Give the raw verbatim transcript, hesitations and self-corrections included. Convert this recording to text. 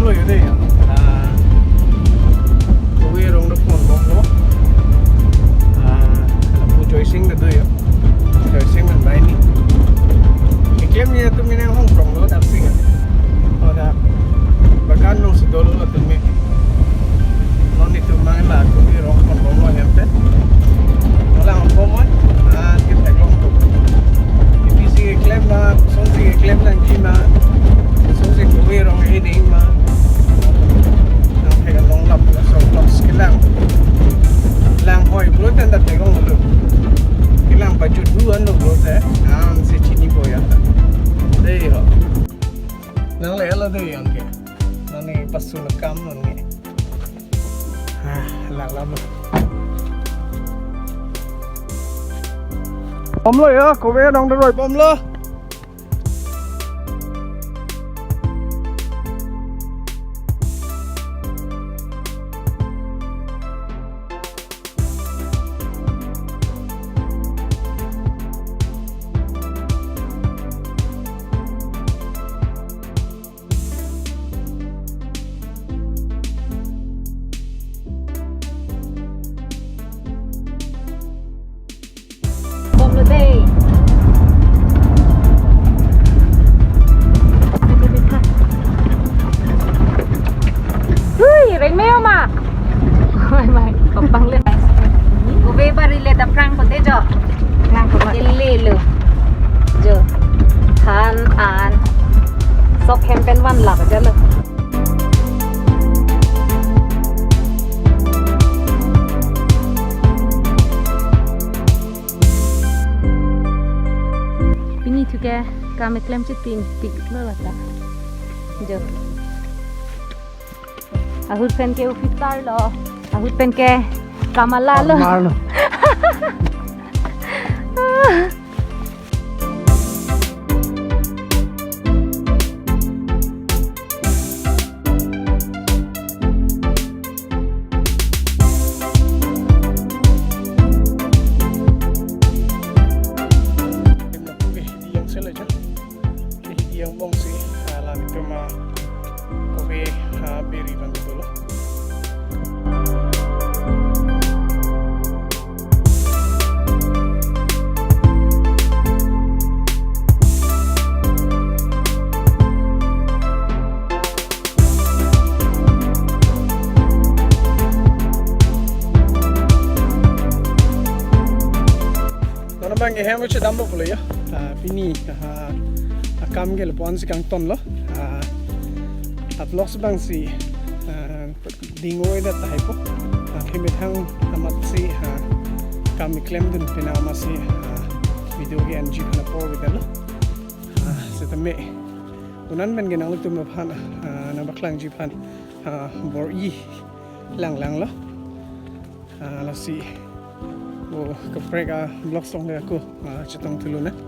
Lo yo dei ya. Ah, Kove arong do ponbomlo. Ah, lapu Joysing ta do yo. Joysing nang bai ni. Keklem ni atum ini hong prong lo dak sing. Oh, dak. Bagan nung si dolo atum ni. Non itum nang la Kove arong ponbomlo hem pen. Olang ponbom. Ah, kita long tu. Ipi si keklem ma, song si keklem nangji ma. Song si Kove arong hiding ma. Nang phe long lap la song long si kelang. Lang hoi bro ten ta phe long lo. Kelang pajut du an lo bro te. An si chini boy an ta. Dei ho. Nang le lo dei an ke. Nang ni pasu na kam nang ni. Ah, lang lam lo. Ponlo ya, Kove arong do roi ponlo. Ponlo dei. Hui, reng me ma. Oi mai, kopang le. Kove bari le ta prang kote jo. Prang kote le lo. Jo. Than an. Sok hem pen van lak ja lo. Pini thu ke kam keklem chit pin tik lo lata. Jo. Ahut pen ke office tar lo. Ahut pen ke kamala lo. Kamala lo. Yang sele jo. Yang bong si, ah, la itum ma Kove, ah, beri bang dolo. Non abang ke hem uche dampo pulo ya. Ah, pini, ah, akam ke lapu-an si kangton lo. Ah, vlogs bang si, ah, dingoi da tahai po. Ah, kemethang amat si, ah, kam keklem dun pena amat si, ah, video ke N G phan apor beda lo. Ah, setame. Unan pen ke nanglitum aphan, ah, nang paklangji aphan, ah, bor-i lang lang lo. Ah, lasi. Oh, kaprek a vlogs along le ako, ah, chetong thu lonang.